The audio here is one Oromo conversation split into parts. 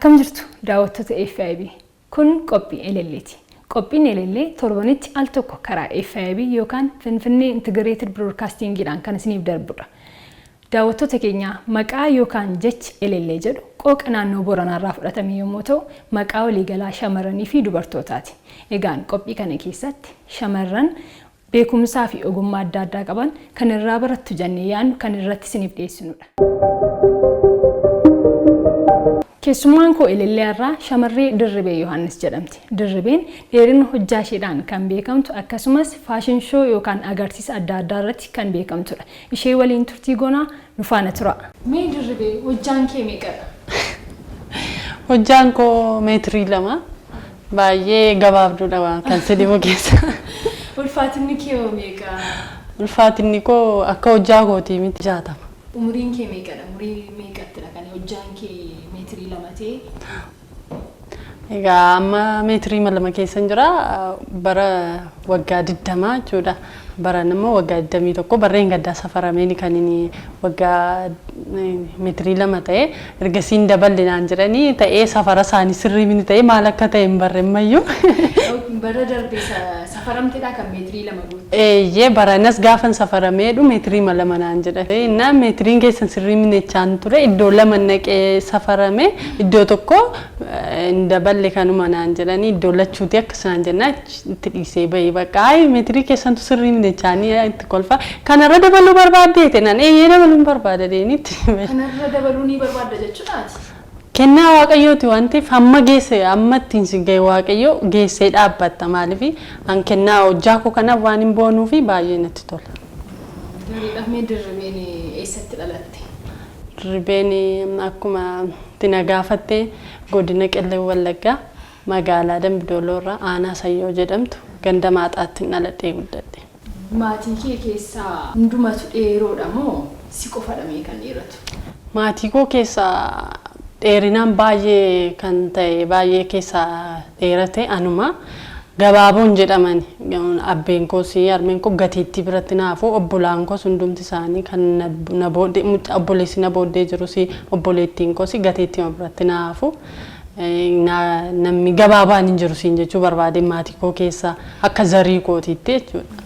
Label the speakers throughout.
Speaker 1: Akkam jirtu daawwattoota FIB? Kun qophii Elelleeti. Qophiin Elellee torbanitti al tokko karaa FIB yookaan Finfinnee Integrated Broadcastingiidhaan kan isiniif darbudha. Daawwattoota keenya, maqaa yookaan jechi Elellee jedhu qooqa naannoo Booranaarraa fudhatame yommuu ta'u, maqaa waliigalaa shamarranii fi dubartootaati. Egaan qophii kana keessatti shamarran beekumsaa fi ogummaa adda addaa qaban kan irraa barattu jennee yaadnu kan irratti isiniif dhiyeessinudha. Keessummaan koo Elellee irraa shamarree Dirribee Yohaannis jedhamti. Dirribeen dheerina hojjaa isheedhaan kan beekamtu, akkasumas fashion show yookaan agarsiisa adda addaa irratti kan beekamtudha. Ishee waliin turtii goonaa, nu faana tura. Mee Dirribee, hojjaan kee meeqadha?
Speaker 2: Hojjaan koo meetirii 2, baay'ee gabaabduudha waan kan si dhibu keessa.
Speaker 1: Ulfaatinni kee hoo meeqa?
Speaker 2: Ulfaatinni koo akka hojjaa kootii miti, 60.
Speaker 1: Umuriin kee meeqadha? Umurii meeqattidha kan hojjaan kee meetirii 2 ta'e?
Speaker 2: Egaa amma meetirii 2 keessan jira, bara waggaa 20 jechuudha. Baran immoo waggaa 21, barreen gaddaa safarameen kan inni waggaa meetirii 2 ta'e. Ergasiin daballe naan jedhanii ta'ee, safara isaanii sirrii mini ta'e, maal akka ta'e hin barre ammayyuu.
Speaker 1: Bara darbe safaramteedha kan meetirii 2 guutte?
Speaker 2: Eeyyee, baranas gaafan safarameedhu meetirii 2 naan jedhan. Innaan meetiriin keessan sirrii minechaan ture, iddoo lama naqee safarame, iddoo tokko hin daballe kanuma naan jedhanii, iddoo lachuuti akkas naan jennaa itti dhiisee bahee, bakka ayi meetirii keessantu sirrii minechaanii itti kolfa. Kanarra dabaluu barbaaddeete naan, eeyyee dabaluun barbaada deeni itti.
Speaker 1: Kanarra dabaluu ni barbaadda jechuudhaati?
Speaker 2: Kennaa Waaqayyooti waan ta'eef, hamma geesse, hamma ittiin si gahe Waaqayyo geessee dhaabbatta. Maaliif, an kennaa hojjaa koo kanaaf waan hin boonuu fi baay'ee natti tola.
Speaker 1: Gaariidha. Mee Dirribeen eessatti dhalatte?
Speaker 2: Dirribeen akkuma itti na gaafatte godina Qellem Wallaggaa, magaalaa Dambidooloo irraa, aanaa Sayyoo jedhamtu, ganda Maaxaatti dhaladhee guddadhe.
Speaker 1: Maatii kee keessaa hundumatu dheeroodha moo si qofadha mee kan dheeratu?
Speaker 2: Maatii koo keessaa dheerinaan baay'ee kan ta'e, baay'ee keessaa dheerate anuma. Gabaaboon jedhaman abbeen koos harmeen koo gateettii biratti naafu, obbolaan koos hundumti isaanii kan na booddee, obboleessi na booddee jirus, obboleettiin koos gateettii biratti naafu. Namni gabaabaan hin jiru siin jechuu barbaade, maatii koo keessa akka zarii kootiitti jechuudha.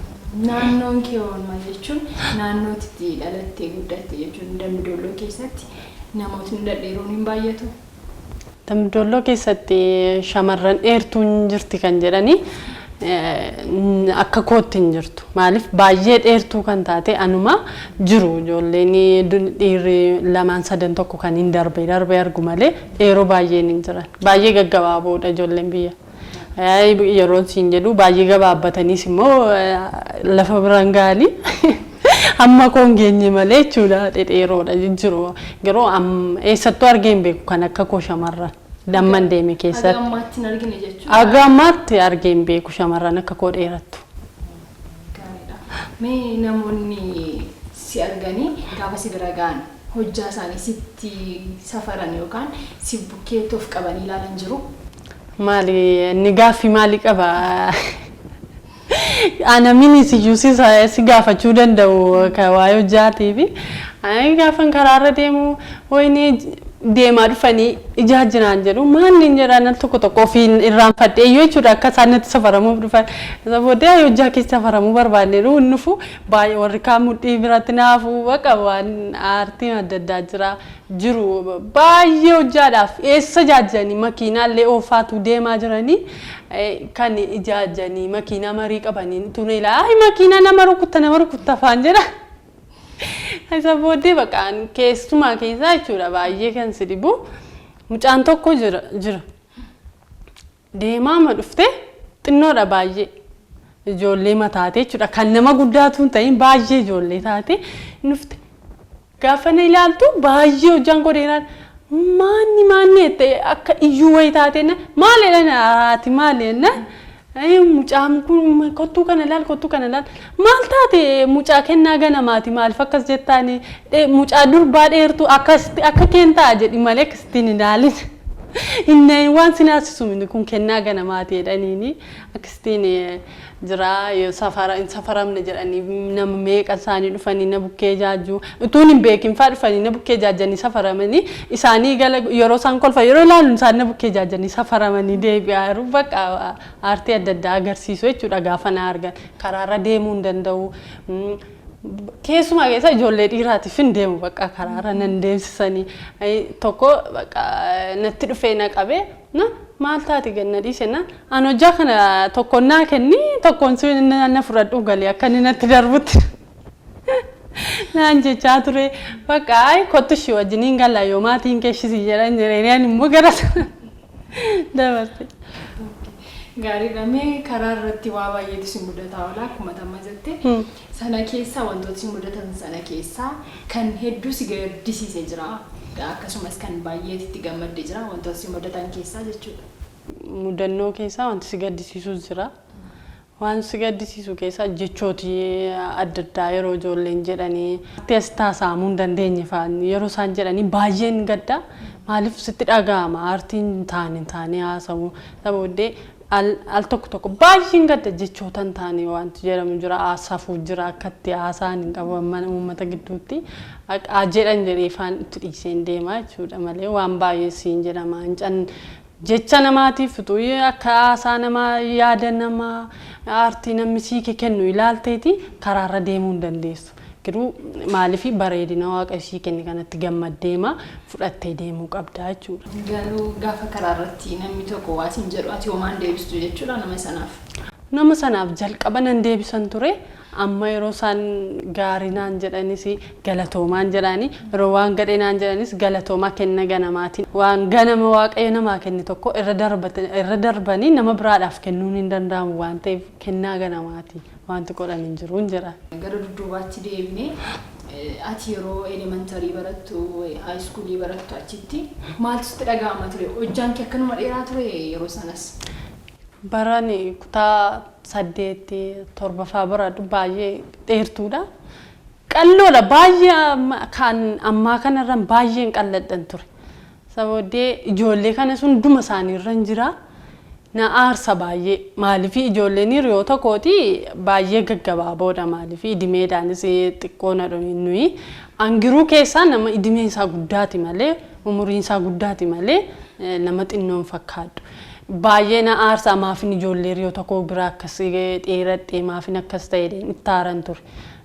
Speaker 1: Naannoon kee oolmaa jechuun naannootti dhalattee guddatte jechuun Dambidolloo keessatti namootni dhedheeroon hin baay'atu?
Speaker 2: Dambidolloo keessatti shamarran dheertuun jirti kan jedhani akka kootti hin jirtu. Maaliif, baay'ee dheertuu kan taate anuma. Jiru, ijoolleen dhiirri lamaan sadan tokko kan hin darbee darbee argu malee dheeroo baay'een hin jiran. Baay'ee gaggabaaboodha ijoolleen biyya. Yeroon siin jedhu baay'ee gabaabbataniis immoo lafa biraan ga'anii hamma koo hin geenye malee jechuudha, dhedheeroodha jiru. Garuu eessattuu argee hin beeku kan akka koo shamarran damman deeme keessatti.
Speaker 1: Haga ammaatti hin argine jechuudha.
Speaker 2: Haga ammaatti argee hin beeku shamarran akka koo dheerattu.
Speaker 1: Gaariidha. Mee namoonni si arganii gaafa si bira ga'an hojjaa isaanii sitti safaran yookaan si bukkeetti of qabanii ilaalan jiru?
Speaker 2: Maali inni gaaffii maalii qaba? Ana minis iyyuu si gaafachuu danda'u kan waa'ee hojjaatii fi ani gaafan karaarra deemu wayini deemaa dhufanii ijaajjinaan jedhu, maal hin jedhaan, al tokko tokko ofiin irraanfadhee iyyuu jechuudha akka isaan natti safaramuuf dhufan. Isa booddee ayi hojjaa keessa safaramuu barbaanneeru hin dhufu, baay'ee warri kaan mudhii biratti naafu, baqa waan aartiin adda addaa jira jiru, baay'ee hojjaadhaaf eessa ijaajjanii makiinaallee oofaatu deemaa jiranii kan ijaajjanii makiinaa marii qabanii tun ilaa, ayi makiinaa nama rukutta, nama rukutta afaan jedha. Isa booddee baqaan keessumaa keessaa jechuudha, baay'ee kan si dhibu mucaan tokko jira jira. Deemaa ma dhufte, xinnoodha baay'ee. Ijoollee mataate jechuudha, kan nama guddaatu hin ta'in, baay'ee ijoollee taate dhufte. Gaafa na ilaaltu baay'ee hojjaan koo dheeraan, maanni maanni jettee akka iyyuu wayii taate, maal jedhan, ati maal jennaan, mucaan kun kottuu kana ilaal, kottuu kana ilaal, maal taate, mucaa kennaa ganamaati, maaliif akkas jettaani, mucaa durbaa dheertuu akkas akka keen ta'a jedhi malee akkasittiin ilaalin. Hin waan si naasisu miti, kun kennaa ganamaati jedhaniini. Akkasitiin jira. Yoo safara hin safaramne jedhanii, nama meeqa isaanii dhufanii na bukkee jaajuu, utuun hin beekin faa dhufanii na bukkee jaajanii safaramanii isaanii gala. Yeroo isaan kolfa yeroo ilaalu, isaan na bukkee jaajanii safaramanii deebi'aa jiru. Bakka aartii adda addaa agarsiisu jechuudha. Gaafa na argan karaarra deemuu hin danda'u. Keessumaa keessa ijoollee dhiiraatiif hin deemu, bakka karaarra nan deemsisanii. Tokko bakka natti dhufee na qabee, na maal taate ganna dhiise na an hojjaa kana tokkoon naa kenni, tokkoon si na fudhadhu galee akka inni natti darbutti naan jechaa ture. Bakka ay kottu ishii wajjiniin gala yoo maatiin kee ishii jedhan jedhanii, ani immoo gara sana dabarse.
Speaker 1: Gaariidha. Mee karaa irratti waa baay'eetu si mudataa oola akkuma tamma jette. Sana keessaa, wantoota si mudatan sana keessaa kan hedduu si gaddisiise jira. Akkasumas kan baay'ee itti gammadde jira, wantoota si mudatan keessaa jechuudha.
Speaker 2: Mudannoo keessaa wanti si gaddisiisus jira. Waan si gaddisiisu keessaa jechooti adda addaa yeroo ijoolleen jedhanii as taasifamuu hin dandeenye fa'aa yeroo isaan jedhanii baay'een gadda. Maaliif sitti dhaga'ama, aartiin hin taane haasa'u. Isa booddee al tokko tokko baay'een gadda. Jechoota hin taane wanti jedhamu jira, safuu jira, akka itti haasa'an hin qabu uummata gidduutti. Jedhan jedhee ifaan itti dhiiseen deema jechuudha malee waan baay'ee siin jedhama. Jecha namaatiif utuu akka haasaa namaa, yaada namaa, aartii namni sii kennu ilaalteeti karaarra deemuu hin dandeessu. Garuu maaliif bareedina Waaqa sii kenne kanatti gammaddeema fudhattee deemuu qabda jechuudha.
Speaker 1: Garuu gaafa karaa irratti namni tokko waa siin jedhu, ati homaan deebistu jechuudha nama sanaaf?
Speaker 2: Nama sanaaf jalqaba nan deebisan ture. Amma yeroo isaan gaarii naan jedhanis galatoomaan jedhaani, yeroo waan gadhee naan jedhanis galatoomaa. Kenna ganamaatiin waan ganama Waaqayyo namaa kenne tokko irra darbanii nama biraadhaaf kennuun hin danda'amu waan ta'eef, kennaa ganamaati wanti godhan hin jiru hin jedha.
Speaker 1: Gara dudduubaatti deebinee, ati yeroo elementary barattu, high school barattu, achitti maaltu sitti dhaga'ama ture? Hojjaan kee akkanuma dheeraa ture yeroo sanas?
Speaker 2: Baran kutaa saddeetti torbaffaa baradhu baay'ee dheertuudha. Qalloodha baay'ee, kan ammaa kanarra baay'een qalladhan ture. Sabooddee ijoollee kanas hunduma isaaniirra hin jira. Na aarsa baay'ee. Maaliif ijoolleen hiriyoota kooti baay'ee gaggabaaboodha, maaliif idimeedhaanis xiqqoo na nuyi. Angiruu keessaa nama idimeen isaa guddaati malee, umuriin isaa guddaati malee, nama xinnoon fakkaadhu. Baay'ee na aarsa, maafin ijoollee hiriyoota koo bira akkas dheeradhee, maafin akkas ta'e itti aaran ture.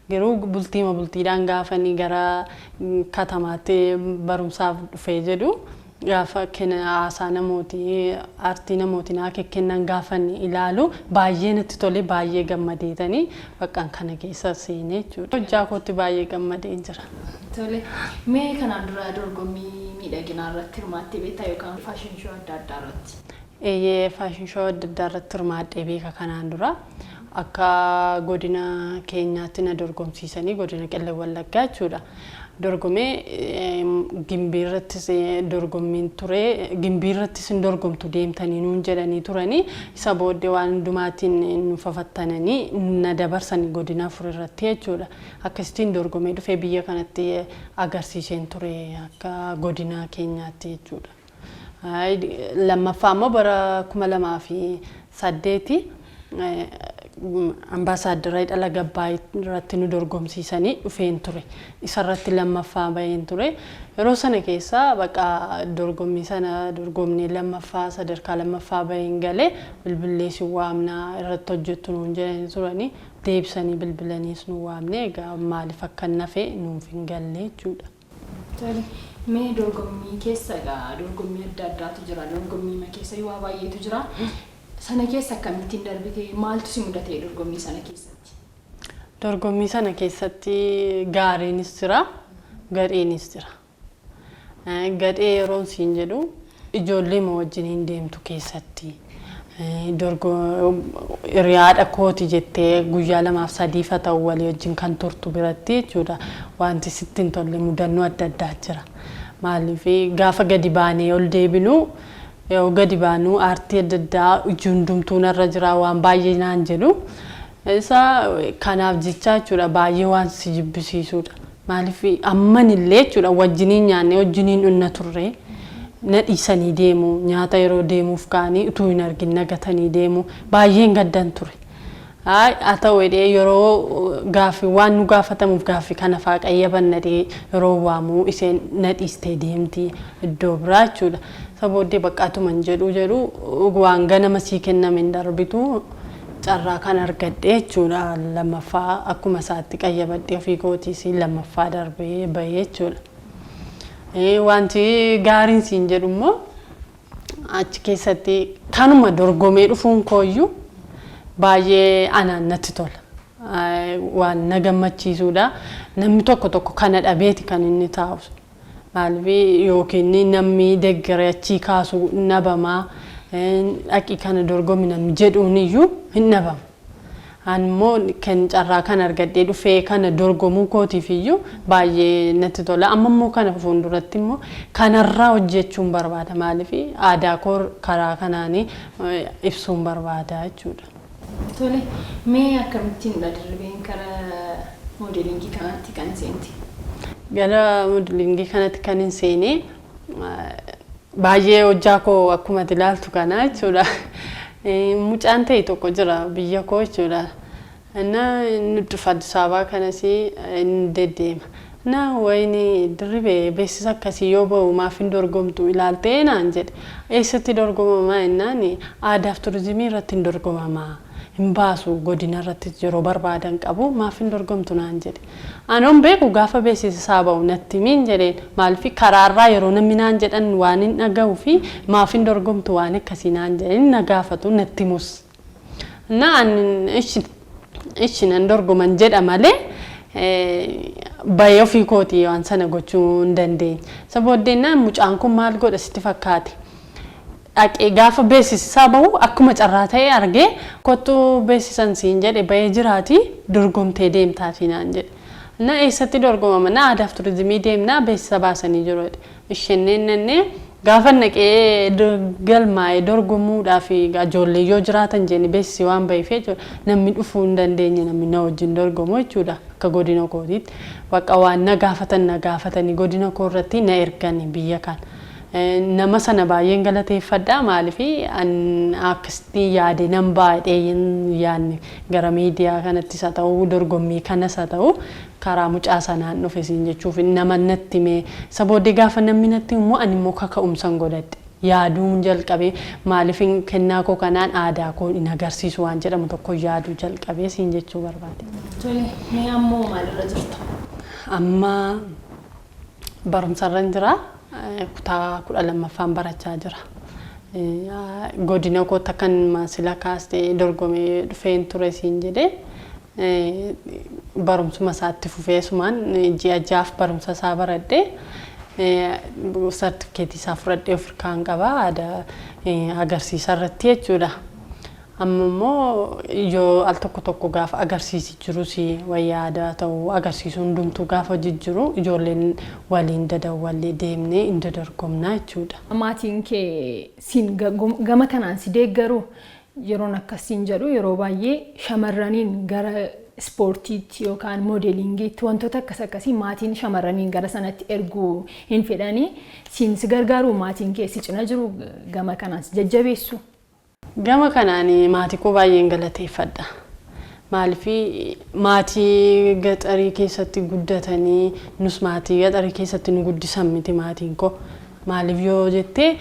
Speaker 2: Garuu bultiima bultiidhaan gaafanii gara katamaatti barumsaaf dhufee jedhu, gaafa haasaa namooti, aartii namooti naa kennan gaafan ilaalu, baay'ee natti tole, baay'ee gammadeetanii bakka kana keessa seenee jechuudha. Hojjaa kootti baay'ee gammadee jira.
Speaker 1: Tole, mee kanaan dura dorgommii miidhaginaa irratti hirmaattee beektaa yookaan fashion show adda addaa irratti?
Speaker 2: Eeyyee, fashion show adda addaa irratti hirmaadhee beeka kanaan dura. Akka godina keenyaatti na dorgomsiisanii, godina Qellem Wallaggaa jechuudha. Dorgomee Gimbii irrattis dorgommiin ture. Gimbii irrattis hin dorgomtu deemtanii nuun jedhanii turanii, isa booddee waan hundumaatiin nu fafattananii na dabarsanii godina afur irratti jechuudha. Akkasittiin dorgomee dhufee biyya kanatti agarsiiseen ture akka godina keenyaatti jechuudha. Lammaffaa immoo bara 2008 ambaasaaddara Hidhala Gabbaa irratti nu dorgomsiisanii dhufeen ture. Isarratti lammaffaa baheen ture. Yeroo sana keessa baqa dorgommii sana dorgomnee lammaffaa, sadarkaa lammaffaa baheen galee, bilbillee si waamnaa irratti hojjettu nuun jedhanii turanii, deebisanii bilbilaniis nu waamne. Egaa maaliif akka nafe nuuf hin galle jechuudha.
Speaker 1: Tole, mee dorgommii keessa egaa dorgommii adda addaatu jira. Dorgommii keessa waa baay'eetu jira. Sana keessa akkamittiin darbite? Maaltu si mudate dorgommii sana keessatti?
Speaker 2: Dorgommii sana keessatti gaariinis jira, gadheenis jira. Gadhee yeroon siin jedhu, ijoollee ma wajjin hin deemtu keessatti. Hiriyaadha kooti jettee guyyaa lamaaf sadiif haa ta'u walii wajjin kan turtu biratti jechuudha. Wanti sitti hin tolle mudannoo adda addaa jira. Maaliif gaafa gadi baanee ol deebinu, yoo gadi baanu aartii adda addaa iji hundumtuu narra jira, waan baay'ee naan jedhu. Isa kanaaf jecha jechuudha baay'ee waan si jibbisiisudha. Maaliif amman illee jechuudha wajjiniin nyaannee wajjiniin dhunna turre. Na dhiisanii deemu, nyaata yeroo deemuuf ka'anii utuu hin argin na gatanii deemu. Baay'een gaddan ture. Hayi haa ta'u jedhee yeroo gaaffii waan nu gaafatamuuf gaaffii kana faa qayyabanna jedhee yeroo waamu isheen na dhiistee deemti iddoo biraa jechuudha. Isa booddee bakka atuman jedhu jedhu waan ganama sii kenname hin darbitu carraa kan argadhe jechuudha. Lammaffaa akkuma isaatti qayyabadhee ofii kootiis lammaffaa darbee bahee jechuudha. Wanti gaariin siin jedhu immoo achi keessatti kanuma dorgomee dhufuun kooyyuu baay'ee anaan natti tola. Waan na gammachiisuudha. Namni tokko tokko kana dhabeeti kan inni taa'u. Maaliif yookiin namni deeggaree achii kaasu dhabamaa, dhaqii kana dorgomi namni jedhuun iyyuu hin dhabamu. Ani immoo kan carraa kana argadhee dhufee kana dorgomuu kootiif iyyuu baay'ee natti tola. Amma immoo kana fuulduratti immoo kanarraa hojjechuun barbaada. Maaliif aadaa koo karaa kanaan ibsuun barbaada jechuudha.
Speaker 1: Tole, mee akkamittiinidha Dirribeen kara moodeelingii kanaatti kan seente?
Speaker 2: Gara moodeelingii kanatti kan hin seene baay'ee hojjaa koo akkuma ati ilaaltu kana jechuudha. Mucaan ta'e tokko jira biyya koo jechuudha. Inna inni dhufa Addis Ababaa kanas inni deddeema. Na wayini Dirribee, beeksisa akkasii yoo ba'u maaf hin dorgomtu ilaaltee naan jedhe. Eessatti dorgomamaa jennaan, aadaaf turizimii irratti hin dorgomamaa. Hin baasu, godina irratti yeroo barbaadan qabu, maaf hin dorgomtu naan jedhe. Anoon beeku, gaafa beeksisa isaa ba'u natti himiin jedheen. Maaliif karaarraa yeroo namni naan jedhan waan hin dhaga'uu fi maaf hin dorgomtu waan akkasii naan jedhan na gaafatu natti himus. Na ishi ishi nan dorgoman jedha malee bahee ofii kootii waan sana gochuu hin dandeenye. Isa booddee mucaan kun maal godha sitti fakkaate? Dhaqee gaafa beeksisa isaa bahu akkuma carraa ta'e argee, "Kottu, beeksisan siin jedhe bahee jiraati, dorgomtee deemtaatii" naan jedhe. Na eessatti dorgomama? Na aadaaf turizimii deemnaa, beeksisa baasanii jiru jedhe. Ishenneen nannee gaafa naqee galmaa'ee dorgomuudhaaf ijoollee yoo jiraatan jenne beeksisi waan baheef jechuudha. Namni dhufuu hin dandeenye, namni na wajjin dorgomu jechuudha akka godina kootiitti. Bakka waan na gaafatan na gaafatanii godina koo irratti na ergani biyya kana. Nama sana baay'een galateeffadha. Maaliif akkasitti yaade nan baay'ee hin yaadne, gara miidiyaa kanattis haa ta'u, dorgommii kanas haa ta'u, karaa mucaa sanaan dhufe siin jechuuf nama natti himee. Isa booddee gaafa namni natti himu ani immoo kaka'umsan godhadhe. Yaaduun jalqabee, maaliif kennaa koo kanaan aadaa koo hin agarsiisu waan jedhamu tokko yaaduu jalqabee siin jechuu barbaade.
Speaker 1: Tole, mee ammoo maalirra jirta?
Speaker 2: Amma barumsarra jira. Kutaa 12ffaan barachaa jira. Godina kootti akkan sila kaastee dorgomee dhufeen ture siin jedhee, barumsuma isaatti fufee sumaan ji'a 6f barumsa isaa baradhee sartifikeetii isaa fudhadhee of harkaan qaba aadaa agarsiisa irratti jechuudha. Amma immoo yoo al tokko tokko gaafa agarsiisi jirus, wayyaa aadaa ta'uu agarsiisu hundumtuu gaafa jijjiru, ijoolleen waliin dadawwallee deemnee hin dodorgomnaa jechuudha.
Speaker 1: Maatiin kee siin gama kanaan si deeggaru? Yeroon akkasiin jedhu, yeroo baay'ee shamarraniin gara ispoortiitti yookaan moodeelingiitti wantoota akkas akkasii maatiin shamarraniin gara sanatti erguu hin fedhanii. Siin si gargaaru? Maatiin kee si cina jiru? Gama kanaan si jajjabeessu?
Speaker 2: Gama kanaan maatii koo baay'een galateeffadha. Maaliif maatii gaxarii keessatti guddatanii, nus maatii gaxarii keessatti nu guddisan miti maatiin koo. Maaliif yoo jettee,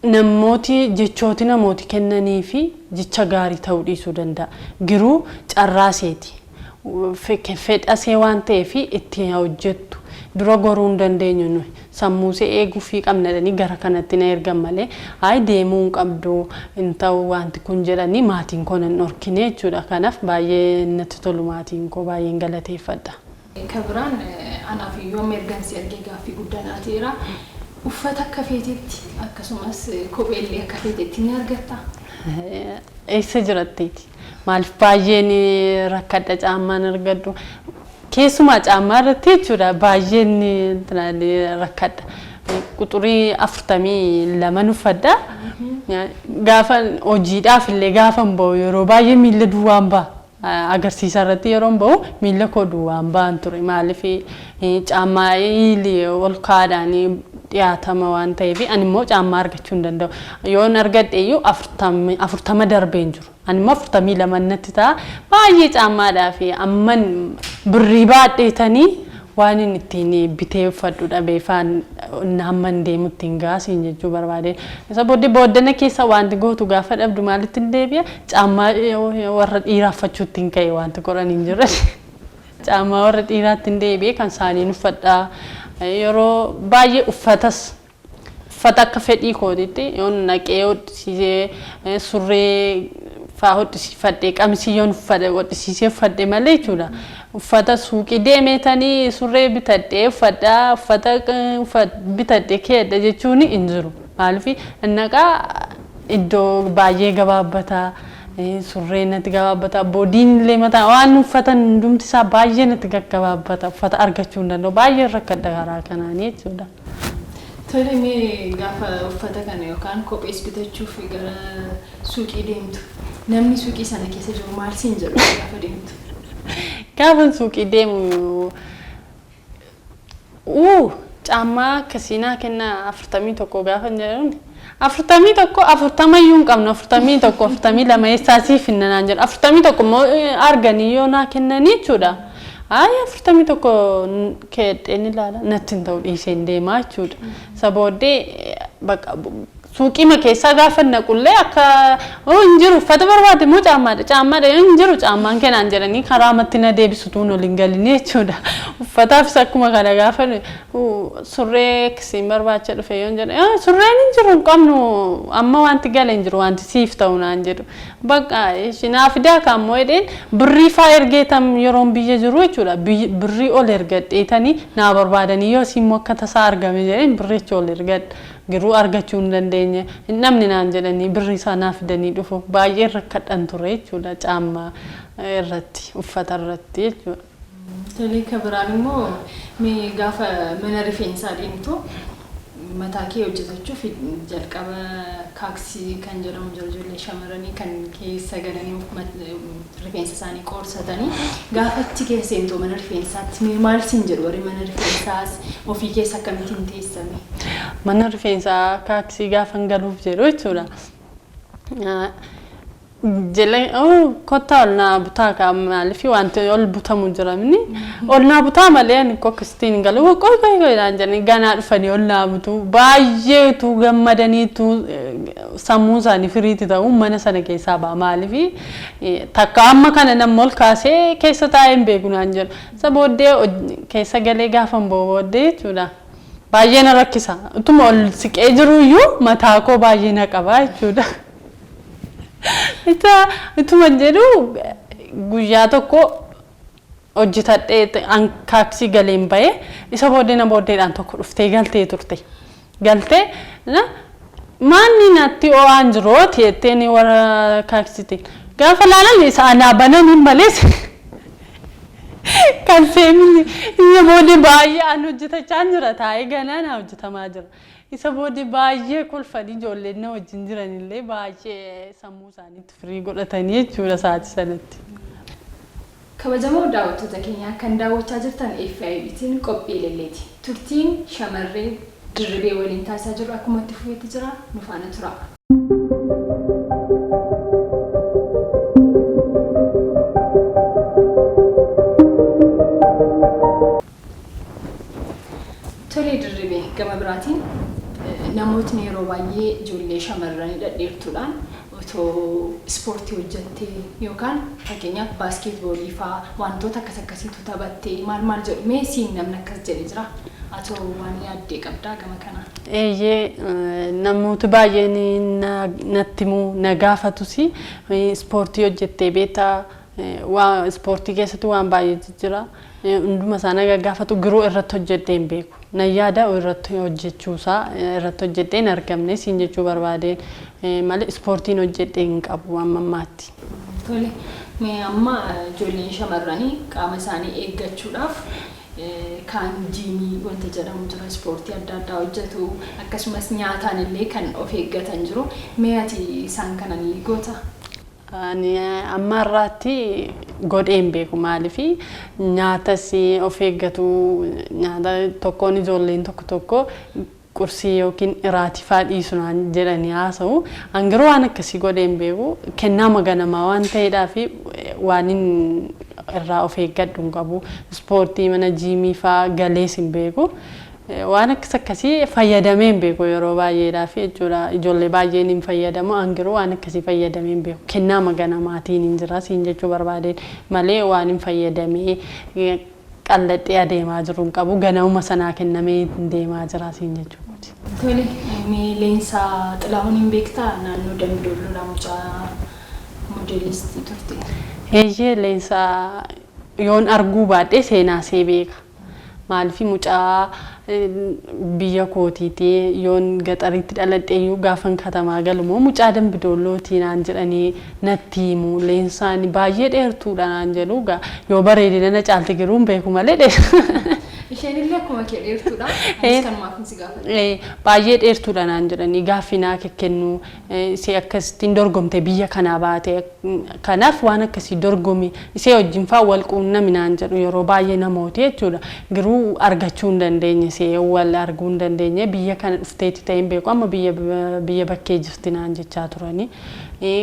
Speaker 2: namooti jechooti namooti kennanii fi jecha gaarii ta'uu dhiisuu danda'a. Garuu carraa seeti. Fedha see waan ta'eef itti hojjettu. Dura goruu hin dandeenyu nuyi. Sammuu see eeguufii qabna jedhanii gara kanatti na ergan malee, "Hayi, deemuu hin qabdu, hin ta'u wanti kun" jedhanii maatiin koo nan dhorkine jechuudha. Kanaaf baay'ee natti tolu, maatiin koo baay'een galateeffadha.
Speaker 1: Kan biraan anaaf iyyuu amma ergan si argee gaaffii guddaa naa ta'eera. Uffata akka feetetti akkasumas kopheellee akka feetetti ni argattaa?
Speaker 2: Eessa jiratteeti? Maaliif baay'een rakkadha, caammaan argadhu. Keessumaa caammaa irratti jechuudha, baay'een rakkadha. Quxurii 42uffadha. Gaafa hojiidhaaf illee gaafa hin bahu yeroo baay'ee miilla duwwaan baha. Agarsiisa irratti yeroon bahu miilla koo duwwaan ba'an ture. Maaliif, caammaa hiilii ol kaa'aadhaan dhiyaatama waan ta'eef, ani immoo caammaa argachuu hin danda'u. Yoon argadhe iyyuu 40 darbee hin jiru. Ani immoo 42 natti ta'a. Baay'ee caammaadhaa fi amman birrii baadheetanii waan inni ittiin bitee uffadhu dhabee faan hamman deemu ittiin gaasiin jechuu barbaade. Isa booddee booddana keessa wanti gootu gaafa dhabdu maalitti hin deebi'a? Caammaa warra dhiiraa uffachuutti hin ka'e, wanti godhan hin jirre. Caammaa warra dhiiraatti hin deebi'e, kan isaaniin uffadhaa. Yeroo baay'ee uffatas uffata akka fedhii kootitti yoon naqee hodhisiisee, surree faa hodhisiifadhee, qamisii yoon uffadhe hodhisiisee uffadhe malee jechuudha. Uffata suuqii deemeetanii surree bitadhee uffadhaa, uffata bitadhee keedha jechuun hin jiru. Maaliif, naqaa iddoo baay'ee gabaabbataa, surreen natti gabaabbata, boodiin illee mataa waan uffatan hundumti isaa baay'ee natti gaggabaabbata, uffata argachuu hin danda'u, baay'ee rakkadha karaa kanaanii jechuudha.
Speaker 1: Tole, mee gaafa uffata kana yookaan kophees bitachuuf gara suuqii deemtu, namni suuqii sana keessa jiru maal siin jedhu gaafa deemtu?
Speaker 2: Gaafa suuqii deemu, "Caammaa akkasii naa kennaa, 41" gaafa jedhuun, "41, 40 iyyuu hin qabnu, 41, 42 eessaa siif hinna?" naan jedhu. 41 immoo arganii yoo naa kennanii jechuudha. Ayi, 41 keedheen ilaala, natti hin ta'u, dhiiseen deemaa jechuudha. Isa booddee bakka suuqiima keessaa gaafa naqullee akka hin jiru, uffata barbaade immoo caammaadha, caammaadha, yoo hin jiru caammaan kennaan jedhanii karaa matti na deebisu tuun ol hin galinii jechuudha. Uffataafis akkuma kana, gaafa surree akkasiin barbaacha dhufe yoon jedhe, "Surreen hin jiru, hin qabnu, amma wanti gale hin jiru, wanti siif ta'u" naan jedhu. Bakka naa fidaa kaammoo jedheen birrii faa ergeetam yeroon biyya jiru jechuudha. Birrii ol ergadheetanii naa barbaadanii, yoo immoo akka tasaa argame jedheen birricha ol ergadha. Garuu argachuu hin dandeenye. Hin dhabne naan jedhanii birrii isaa naa fidanii dhufu. Baay'ee rakkadhan ture jechuudha, caammaa irratti, uffata irratti jechuudha.
Speaker 1: Tolee, kan biraan immoo mee gaafa mana rifeensaa deemtu, mataa kee hojjetachuuf jalqaba kaaksii kan jedhamu jiru, ijoollee shamarranii kan keessa galanii rifeensa isaanii qoorsatanii, gaafa achi keessa seentu mana rifeensaatti mee maal siin jedhu warri mana rifeensaas, ofii keessa akkamittiin teessame?
Speaker 2: Mana rifeensaa kaaksii gaafa galuuf jedhu jechuudha. Jala kottaa ol naa butaa kaa, maaliif wanti ol butamu jira mini, ol naa butaa malee ani koo akkasittiin hin galu. Qoy qoy qoy naan jedhanii ganaa dhufanii ol naa butu. Baay'eetu gammadaniitu sammuu isaanii firiitti ta'u mana sana keessaa ba'a. Maaliif, takka amma kana nama ol kaasee keessa taa'ee hin beeku naan jedhu. Isa booddee keessa galee gaafa hin ba'u booddee jechuudha. Baay'ee na rakkisa. Utuma ol siqee jiruyyuu mataa koo baay'ee na qaba jechuudha. Isa utuma jedhu guyyaa tokko hojjetadhee an kaaksii galeen bahee, isa booddee na booddeedhaan tokko dhuftee galtee turte. Galtee maanni natti ho'aan jirooti jetteen warra kaaksiitiin. Gaafa laalan isa anaa bananiin malees kan seemini. Isa booddee baay'ee an hojjetachaa jira, taa'ee ganaa na hojjetamaa jira. Isa booddee baay'ee kolfanii, ijoolleen na wajjin jiranillee baay'ee sammuu isaaniitti firii godhatanii jechuudha sa'aatii sanatti.
Speaker 1: Kabajamoo daawwattoota keenyaa, kan daawwachaa jirtan FIBtiin qophii Elelleeti. Turtiin shamarree Dirribee waliin taasisaa jirru akkuma itti fufeetti jira, nu faana tura. Tolee Dirribee, gama biraatiin namootni yeroo baay'ee ijoollee shamarranii dhadheertuudhaan otoo ispoortii hojjettee yookaan fakkeenyaaf baaskeetboolii fa'aa wantoota akkas akkasiitu taphattee maal maal jedhu, mee siin namni akkas jedhe jira? Atoo waan yaaddee qabdaa gama kanaan?
Speaker 2: Eeyyee, namooti baay'een natti himuu na gaafatus, ispoortii hojjettee beektaa, waa ispoortii keessatti waan baay'ee jira. Hunduma isaa na gaggaafatu, garuu irratti hojjedhee hin beeku. Nan yaada irratti hojjechuusaa, irratti hojjedhee hin argamne siin jechuu barbaadeen malee ispoortiin hojjedhee hin qabu amma ammaatti.
Speaker 1: Tole, mee amma ijoolleen shamarranii qaama isaanii eeggachuudhaaf kaan jiimii wanta jedhamu jira, ispoortii adda addaa hojjetu, akkasumas nyaataan illee kan of eeggatan jiru. Mee ati isaan kana ni goota?
Speaker 2: Ani amma har'aatti godhee hin beeku. Maaliif nyaatas of eeggatu, nyaata tokkoon ijoolleen tokko tokko qursii yookiin iraatii fa'aa dhiisu naan jedhanii haasa'u. An garuu waan akkasii godhee hin beeku. Kennaa ganamaa waan ta'eedhaaf waan irraa of eeggadhu hin qabu. Ispoortii mana jiimii fa'aa galees hin beeku. Waan akkas akkasii fayyadamee hin beeku yeroo baay'eedhaaf jechuudha. Ijoollee baay'een hin fayyadamu. An garuu waan akkasii fayyadamee hin beeku. Kennaa ganamaatiin hin jira siin jechuu barbaadeen malee waan hin fayyadamee qalladhee adeemaa jiru hin qabu. Ganamuma sanaa kennamee hin deemaa jira siin jechuudha.
Speaker 1: Tole, mee Leensaa Xilahuun hin beektaa? Naannoo Dambidolloo mucaa moodelistii turte.
Speaker 2: Eeyyee, Leensaa yoon arguu baadhee seenaa see beeka. Maaliif mucaa biyya kootiiti, yoon gaxariitti dhaladhe iyyuu gaafan katamaa galu immoo mucaa Dambidollootii naan jedhanii natti himu. Leensaan baay'ee dheertuudha naan jedhu. Yoo bareedina na caalti garuu hin beeku malee dheertu.
Speaker 1: Isheen illee akkuma kee dheertuudha. Anis kanumaaf si gaafadhe.
Speaker 2: Baay'ee dheertuudha naan jedhanii gaaffii naa kennu. Si akkasittiin dorgomte biyya kanaa baate, kanaaf waan akkasii dorgomi, isee wajjin fa'aa wal quunnami naan jedhu yeroo baay'ee namooti jechuudha. Garuu argachuu hin dandeenye, isee wal arguu hin dandeenye. Biyya kana dhufteetti ta'ee hin beeku, amma biyya bakkee jirti naan jechaa turanii.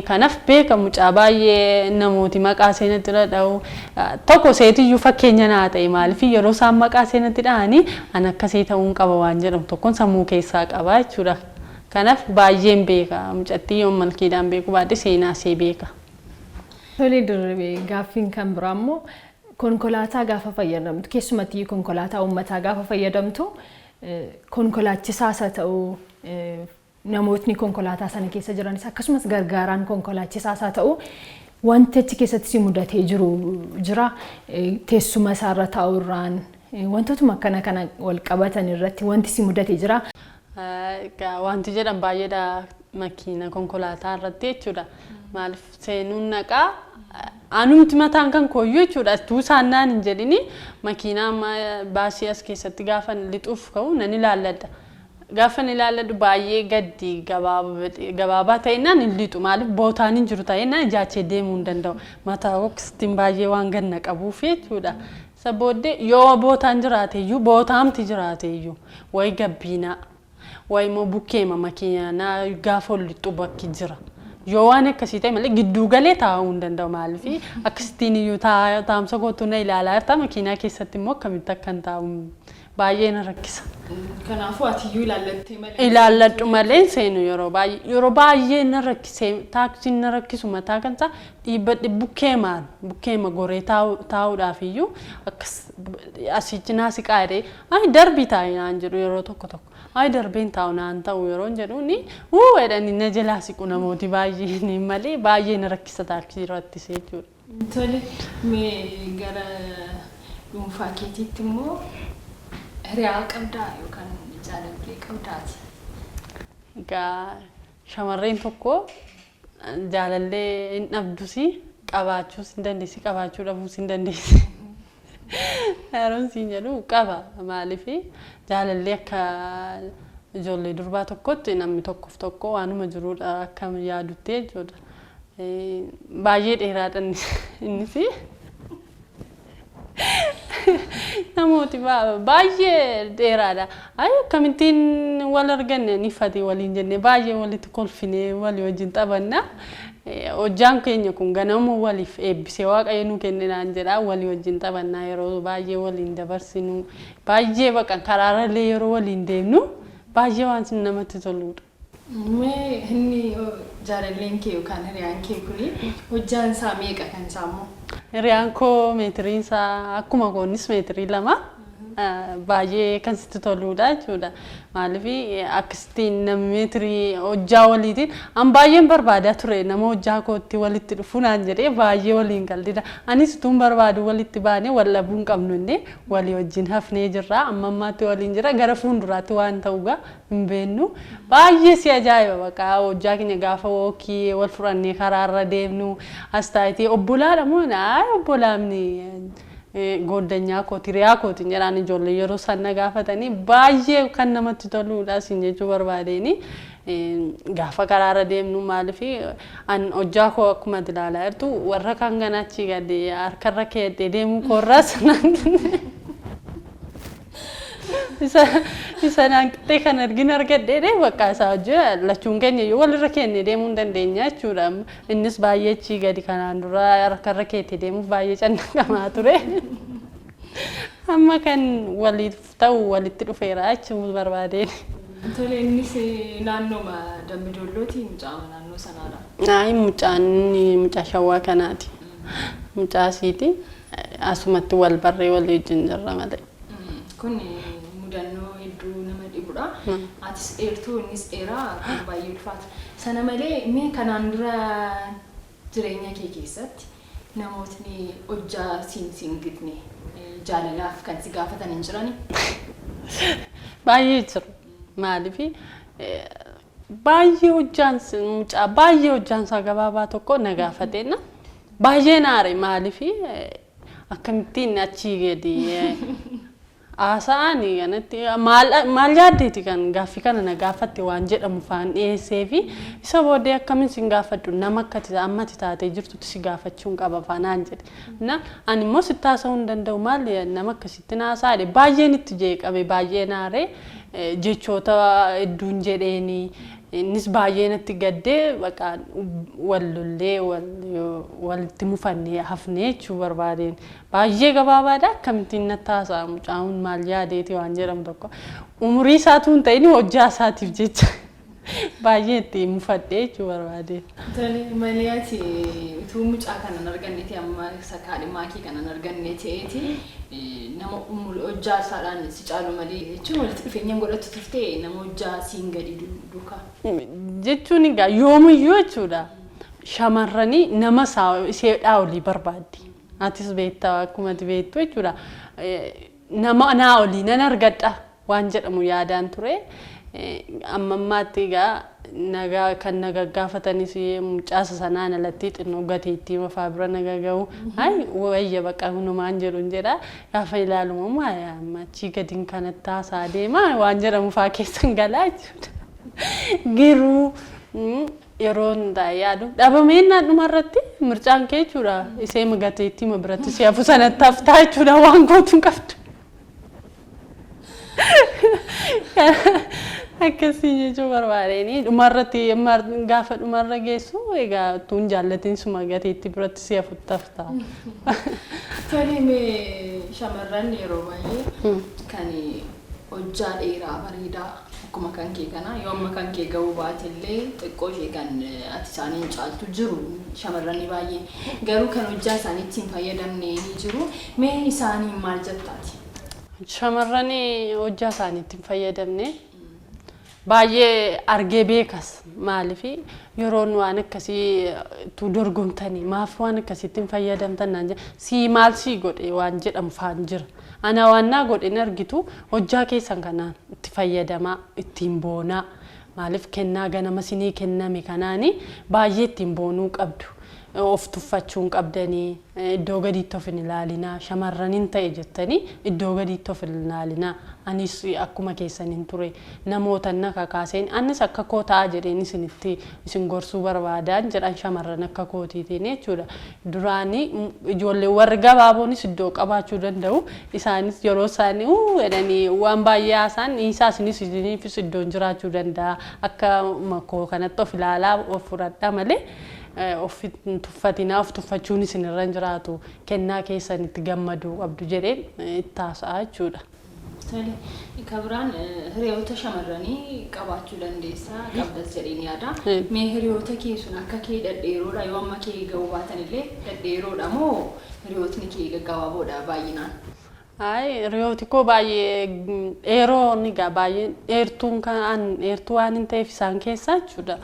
Speaker 2: Kanaaf beeka, mucaa baay'ee namooti maqaa seenatti dhadha'u. Tokko seetiyyuu fakkeenya naa ta'e. Maaliif yeroo isaan maqaa seenatti dhahanii an akkasii ta'uun qaba waan jedhamu tokkoon sammuu keessaa qaba jechuudha. Kanaaf baay'een beeka. Mucattii yoon malkiidhaan beeku baadhe seenaa ishee beeka.
Speaker 1: Tolee Dirribee, gaaffiin kan biraa immoo konkolaataa gaafa fayyadamtu, keessumatti konkolaataa uummataa gaafa fayyadamtu, konkolaachisaas haa ta'u, namootni konkolaataa sana keessa jiranis, akkasumas gargaaraan konkolaachisaas haa ta'u, wanti achi keessatti si mudatee jiru jira? Teessuma isaarra taa'u irraan wantootuma akkana kana wal qabatan irratti wanti si mudate jira?
Speaker 2: Wanti jedhan baay'eedha makiina konkolaataa irratti jechuudha. Maaliif seenuun naqaa anumti mataan kan kooyyuu jechuudha. Tuu isaan naan hin jedhini makiinaa amma baasii as keessatti gaafa lixuuf ka'u nan ilaalladha. Gaafa ilaalladhu baay'ee gaddi gabaabaa ta'ennaan hin lixu. Maaliif bootaan hin jiru ta'ennaan ijaachee deemuu hin danda'u. Mataa kookistiin baay'ee waan ganna qabuuf jechuudha. Isa booddee yoo bootaan jiraate iyyuu, bootaamti jiraate iyyuu, wayi gabbiinaa wayi immoo bukkeema makiinaa gaafa ol lixxu bakki jira. Yoo waan akkasii ta'e malee gidduu galee taa'uu hin danda'u. Maaliif akkasittiin iyyuu taa'umsa kootu na ilaalaa jirta, makiinaa keessatti immoo akkamitti akkan taa'u baay'ee na rakkisa.
Speaker 1: Kanaafuu ati iyyuu ilaallattee malee.
Speaker 2: Ilaalladhu malee hin seenu yeroo baay'ee. Yeroo baay'ee na rakkisee taaksiin na rakkisu mataa kan isaa dhiibbadhe bukkeemaan bukkeema goree taa'uudhaaf iyyuu akkas asichi naa siqaa jedhee, "Ay, darbii taa'i" naan jedhu yeroo tokko tokko. "Ay, darbeen taa'u naan ta'u" yeroo jedhuuni "Wuu" jedhanii na jalaa siqu namooti baay'een malee baay'ee na rakkisa taaksii irrattis jechuudha.
Speaker 1: Tole, mee gara dhuunfaa keetiitti immoo hiriyaa qabdaa yookaan jaalallee qabdaati?
Speaker 2: Egaa shamarreen tokko jaalallee hin dhabdus, qabaachuus hin dandeessi, qabaachuu dhabuus hin dandeessi. Yeroon siin jedhu qaba. Maaliif jaalallee akka ijoollee durbaa tokkotti namni tokkoof tokko waanuma jiruudha akka yaadutti jechuudha. Baay'ee dheeraadha innis. Namooti baay'ee dheeraadha. "Ay, akkamittiin wal arganne ni fati" waliin jennee baay'ee walitti kolfinee walii wajjin taphanna. Hojjaan keenya kun ganama waliif eebbisee Waaqayyo nu kenne naan jedha. Walii wajjin taphannaa, yeroo baay'ee waliin dabarsinu, baay'ee baqa karaarallee yeroo waliin deemnu baay'ee waan namatti toludha.
Speaker 1: Mee inni jaalalleen kee yookaan hiriyaan kee kuni hojjaan isaa meeqa kan isaa immoo?
Speaker 2: Hiriyaan koo meetiriin isaa akkuma koonnis meetirii 2, baay'ee kan sitti toludha jechuudha. Maaliif akkasittiin namni meetirii hojjaa waliitiin an baay'een barbaadaa ture, nama hojjaa kootti walitti dhufu naan jedhee baay'ee waliin qaldida. Anis utuun barbaadu walitti baanee wal dhabuu hin qabnu innee walii wajjin hafnee jirra. Amma ammaatti waliin jira, gara fuulduraatti waan ta'u gaa hin beeknu. Baay'ee si ajaa'iba, bakka hojjaa keenya gaafa walk wal fudhannee karaarra deemnu as taa'itee, "Obbolaadha moo?" "Ay, obbolaamni." Gooddanyaa kooti, hiriyaa kootiin jedhaan ijoollee yeroo isaan na gaafatanii baay'ee kan namatti toludha siin jechuu barbaadeeni. Gaafa karaarra deemnu, maaliif an hojjaa koo akkuma ati ilaalaa jirtu warra kaan ganaa achii gadi harkarra keedhee deemuu koorraas isa naan qixxee kan argin argadheedhe, bakka isaa hojii lachuun keenya iyyuu walirra keennee deemuu hin dandeenya jechuudha. Innis baay'ee achii gadi, kanaan dura harkarra keettee deemuuf baay'ee cannaqamaa ture. Amma kan waliif ta'u walitti dhufeera jechuu barbaadeen.
Speaker 1: Tole, innis naannooma Dambidoollooti, mucaa naannoo sanaadha?
Speaker 2: Ayi, mucaan mucaa Shawaa kanaati. Mucaa asiiti. Asumatti wal barree walii wajjin jirra malee.
Speaker 1: Kun mudannoo hedduu nama dhibudha. Atis dheertuu, innis dheeraa, kun baay'ee ulfaata. Sana malee mee kanaan dura jireenya kee keessatti namootni hojjaa siin siin gitne jaalalaaf kan si gaafatan hin jirani?
Speaker 2: Baay'ee jiru. Maaliif, baay'ee hojjaan mucaa baay'ee hojjaan isaa gabaabaa tokko na gaafateenna. Baay'ee naare, maaliif akkamittiin achii gadi haasa'aan kanatti maal maal yaaddeeti kan gaaffii kana na gaafatte waan jedhamu faan dhiyeessee fi isa booddee akkamiin sin gaafadhu, nama akkati ammati taatee jirtutti si gaafachuun qaba faanaan jedhe. Na ani immoo sitti haasa'uu hin danda'u, maal nama akkasitti na haasa'aa, baay'een itti jeeqame, baay'ee naaree, jechoota hedduun jedheeni, innis baay'ee natti gaddee, bakka wal lollee walitti mufannee hafnee jechuu barbaadeen. Baay'ee gabaabaadha, akkamittiin natti haasa'a mucaan, maal yaadeeti waan jedhamu tokko umurii isaatu hin ta'in hojjaa isaatiif jecha baay'ee itti mufadhee jechuu barbaadeen.
Speaker 1: Tole, malee ati utuu mucaa kana hin arganneeti, amma isa kaadhimaa kee kana hin arganne ta'eeti, nama umurii hojjaa isaadhaan si caalu malee jechuun walitti dhufeenya hin godhattu turte nama hojjaa siin gadi duukaa?
Speaker 2: Jechuun egaa yoomiyyuu jechuudha, shamarranii nama isaa isheedhaa olii barbaaddi. Atis beektaa, akkuma ati beektu jechuudha. Nama naa olii nan argadha waan jedhamu yaadaan ture. Amma ammaatti egaa nagaa kan na gaggaafatanis mucaasa sanaan alatti xinnoo gateettii mafaa bira na gaga'u. Ay wayya, bakka hunumaan jedhu hin jedha. Gaafa ilaalu maal amma achii gadiin kanatti haasaa deema waan jedhamu faa keessan galaa jechuudha. Garuu yeroo hundaa yaadu dhabameen dhumarratti mircaan kee jechuudha. Isee gateettii biratti si hafu sanatti haftaa jechuudha, waan gootu hin qabdu. Akkasii jechuu barbaadeen, dhumarratti gaafa dhumarra geessu egaa tuun jaallatiin suma gateettii biratti si hafutti hafta.
Speaker 1: Tole, mee shamarran yeroo baay'ee kan hojjaa dheeraa bareedaa akkuma kan kee kana, yoo amma kan kee ga'uu baate illee xiqqoo ishee kan ati isaaniin caaltu jiru shamarranni baay'een. Garuu kan hojjaa isaanii ittiin fayyadamne ni jiru. Mee isaaniin maal jettaati?
Speaker 2: Shamarran hojjaa isaanii ittiin fayyadamne baay'ee argee beekas. Maaliif, yeroon waan akkasii tu dorgomtanii maaf waan akkasiitti hin fayyadamtan naan jedha, sii maal sii godhe waan jedhamu faan jira. Ana waan naa godhe hin argitu. Hojjaa keessan kanaan itti fayyadamaa, ittiin boonaa. Maaliif, kennaa ganama sinii kenname kanaani baay'ee ittiin boonuu qabdu. Of tuffachuu hin qabdanii, iddoo gadiitti of hin ilaalinaa. Shamarran hin ta'e jettanii iddoo gadiitti of hin ilaalinaa. Anis akkuma keessan hin ture, namoota na kakaaseen anis akka koo ta'a jedheen isinitti isin gorsuu barbaadaan jedhan shamarran akka kootiitiin jechuudha. Duraanii ijoollee warri gabaaboonis iddoo qabaachuu danda'u. Isaanis yeroo isaanii jedhanii waan baay'ee haasa'an dhiisaa, isinis isiniifis iddoon jiraachuu danda'a. Akka koo kanatti of ilaalaa, of fudhadhaa malee of tuffatinaa, of tuffachuun isinirra hin jiraatu, kennaa keessanitti gammaduu qabdu jedheen itti haasa'a jechuudha.
Speaker 1: Tole, kan biraan hiriyoota shamarranii qabaachuu dandeessaa, qabdas jedheen yaada. Mee hiriyoota kee sun akka kee dhedheeroodha, yoo amma kee ga'uu baatan illee dhedheeroodha moo hiriyootni kee gaggabaaboodha baay'inaan?
Speaker 2: Ay, hiriyooti koo baay'ee dheeroon egaa baay'ee dheertuun kan dheertuu waan hin ta'eef isaan keessaa jechuudha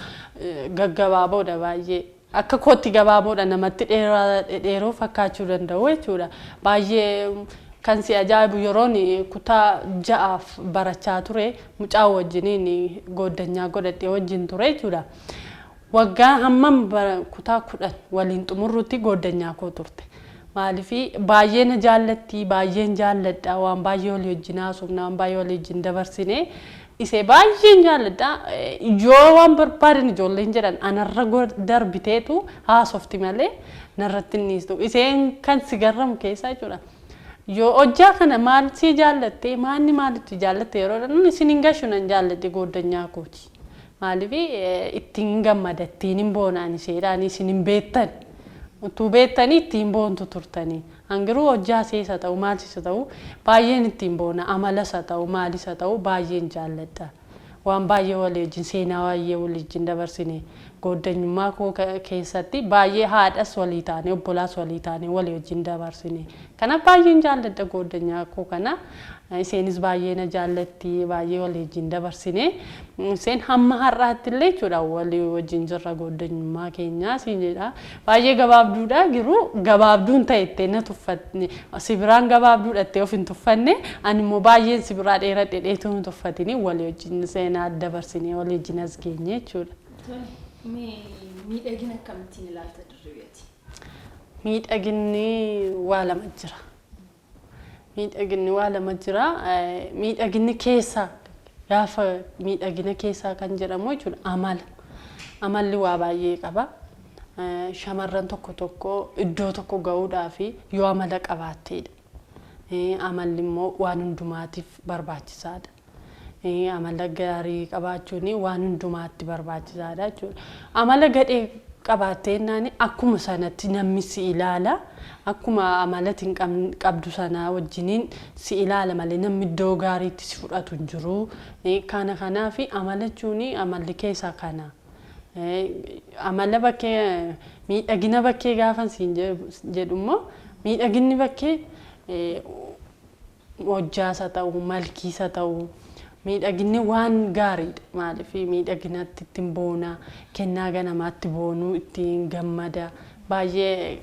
Speaker 2: gaggabaaboodha baay'ee. Akka kootti gabaaboodha, namatti dheeroo fakkaachuu danda'u jechuudha. Baay'ee kan si ajaa'ibu, yeroon kutaa 6f barachaa ture mucaa wajjiniin gooddanyaa godhadhee wajjin ture jechuudha. Waggaa hammam kutaa 10 waliin xumurrutti gooddanyaa koo turte. Maaliif baay'ee na jaallatti, baay'een jaalladha, waan baay'ee walii wajjin haasofna, waan baay'ee walii wajjin dabarsine. Isee baay'een jaalladha. Yoo waan barbaadan ijoolleen jedhan anarra darbiteetu haasofti malee narratti hin dhiistu. Iseen kan si garramu keessaa jechuudha. Yoo hojjaa kana maal si jaallatte, maanni maalitti jaallatte yeroo jedhan, isin hin gashu, nan jaalladhe gooddanyaa kooti. Maaliif ittiin gammada, ittiin hin boonaan isheedhaan isin hin beektan. Utuu beektanii ittiin boontu turtanii. Hangiruu hojjaa sees haa ta'u, maalis haa ta'u, baay'een ittiin boona, amalas haa ta'u, maalis haa ta'u, baay'een jaalladha. Waan baay'ee walii wajjin, seenaa baay'ee walii wajjin dabarsine, gooddanyummaa koo keessatti baay'ee haadhas walii taane, obbolaas walii taane, walii wajjin dabarsine. Kanaaf baay'een jaalladha gooddanyaa koo kana. Isheenis baay'ee na jaallatti, baay'ee walii wajjin dabarsine. Isheen hamma har'aatti illee jechuudha walii wajjin jirra gooddanyummaa keenyaa siin jedha. Baay'ee gabaabduudha, garuu gabaabduun ta'e ittee na tuffatne, si biraan gabaabduudha ittee of hin tuffanne, ani immoo baay'een si biraa dheeradhe dheetuu hin tuffatini, walii wajjin seenaa dabarsinee walii wajjin as geenye jechuudha.
Speaker 1: Mee miidhagina akkamittiin ilaalta, Dirribeeti?
Speaker 2: Miidhaginni waa lama jira. Miidhaginni waa lama jira. Miidhaginni keessaa, gaafa miidhagina keessaa kan jedhamu jechuudha, amala. Amalli waa baay'ee qaba. Shamarran tokko tokko iddoo tokko ga'uudhaaf yoo amala qabaatteedha. Amalli immoo waan hundumaatiif barbaachisaadha. Amala gaarii qabaachuun waan hundumaatti barbaachisaadha jechuudha. Amala gadhee qabaattee jennaan akkuma sanatti namni si ilaala. Akkuma amala qabdu sanaa wajjiniin si ilaala malee namni iddoo gaariitti si fudhatu hin jiru. Kana kanaaf amala jechuun amalli keessaa kana. Amala bakkee, miidhagina bakkee gaafa siin jedhu immoo, miidhaginni bakkee hojjaas haa ta'u, malkiis haa ta'u, miidhaginni waan gaariidha. Maaliif miidhaginatti ittiin boona, kennaa ganamaatti boonuu, ittiin gammada. Baay'ee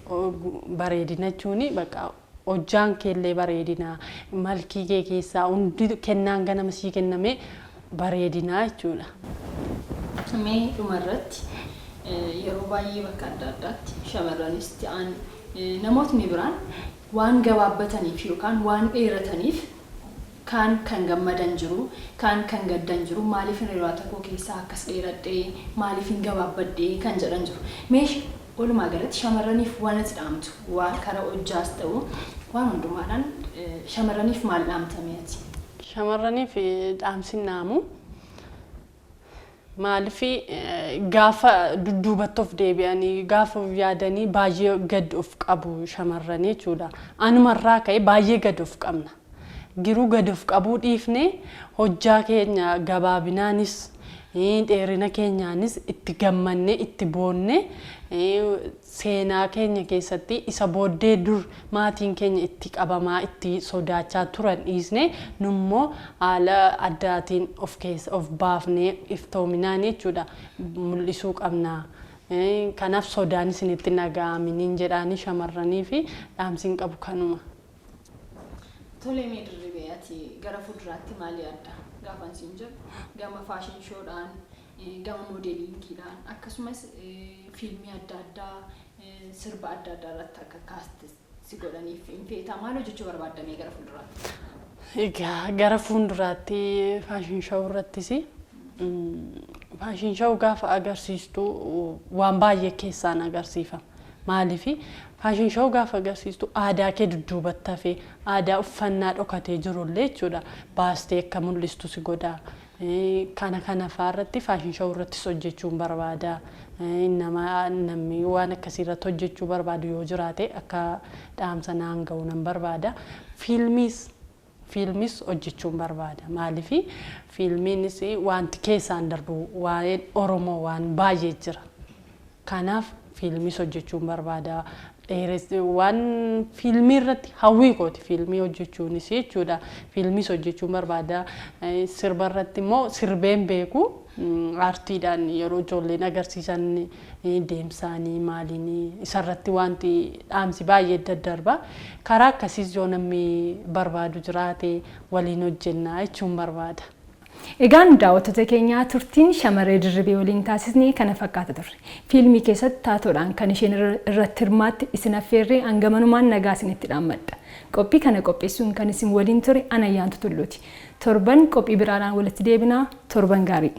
Speaker 2: bareedina jechuun bakka hojjaan keellee bareedina, malkii kee keessaa hundi kennaan ganama sii kenname bareedina jechuudha.
Speaker 1: Mee dhumarratti, yeroo baay'ee bakka adda addaatti shamarranis ta'an namootni biraan waan gabaabbataniif yookaan waan dheerataniif kaan kan gammadan jiru, kaan kan gaddan jiru, maaliif hiriyoota koo keessaa akkas dheeradhee, maaliif hin gabaabbadhee kan jedhan jiru. Mee walumaa galatti shamarraniif waan ati dhaamtu, waan karaa hojjaas ta'u waan hundumaadhaan, shamarraniif maal dhaamtame ati?
Speaker 2: Shamarraniif dhaamsi dhaamu, maaliif gaafa dudduubatti of deebi'anii gaafa of yaadanii baay'ee gad of qabu shamarranii jechuudha. Anumarraa ka'e baay'ee gad of qabna. Giruu gad of qabuu dhiifnee hojjaa keenya gabaabinaanis dheerina keenyaanis itti gammannee itti boonnee, seenaa keenya keessatti isa booddee dur maatiin keenya itti qabamaa itti sodaachaa turan dhiisnee, nummoo haala addaatiin of keessa of baafnee iftoominaan jechuudha mul'isuu qabna. Kanaaf sodaan isinitti dhaga'aminiin jedhaanii shamarranii fi dhaamsiin qabu kanuma.
Speaker 1: Tolee, mee Dirribee, ati gara fuulduraatti maal yaadda? Gaafan siin jedhu, gama fashion showdhaan, gama modelingiidhaan, akkasumas fiilmii adda addaa, sirba adda addaa irratti akka cast si godhaniif hin feetaa? Maal hojjechuu barbaaddamee gara fuulduraatti?
Speaker 2: Egaa gara fuulduraatti fashion show irrattis, fashion show gaafa agarsiistu waan baay'ee keessaan agarsiifama. Maaliif fashion show gaafa agarsiistu aadaa kee dudduubatti hafee, aadaa uffannaa dhokatee jirullee jechuudha baastee akka mul'istu si godha. Kana kana fa'aa irratti, fashion show irrattis hojjechuun barbaada. Nama namni waan akkasii irratti hojjechuu barbaadu yoo jiraate akka dhaamsa naan ga'u nan barbaada. Fiilmis hojjechuun barbaada. Maaliif fiilmiinis wanti keessaan darbu waa'een Oromoo waan baay'ee jira. Kanaaf fiilmis hojjechuun barbaada. Waan fiilmii irratti hawwii kooti fiilmii hojjechuunis jechuudha. Fiilmis hojjechuun barbaada. Sirba irratti immoo sirbeen beeku. Aartiidhaan yeroo ijoolleen agarsiisan deemsaanii maaliin isarratti wanti dhaamsi baay'ee daddarba. Karaa akkasiis yoo namni barbaadu jiraate waliin hojjennaa jechuun barbaada.
Speaker 1: Egaan daawwattoota keenyaa, turtiin shamarree Dirribee waliin taasisne kana fakkaata turre. Fiilmii keessatti taatoodhaan kan isheen irratti hirmaatte isin affeerree hangamanumaan nagaa isinitti dhaammadha. Qophii kana qopheessuun kan isin waliin ture Anayyaantu Tulluuti. Torban qophii biraadhaan walitti deebinaa, torban gaarii.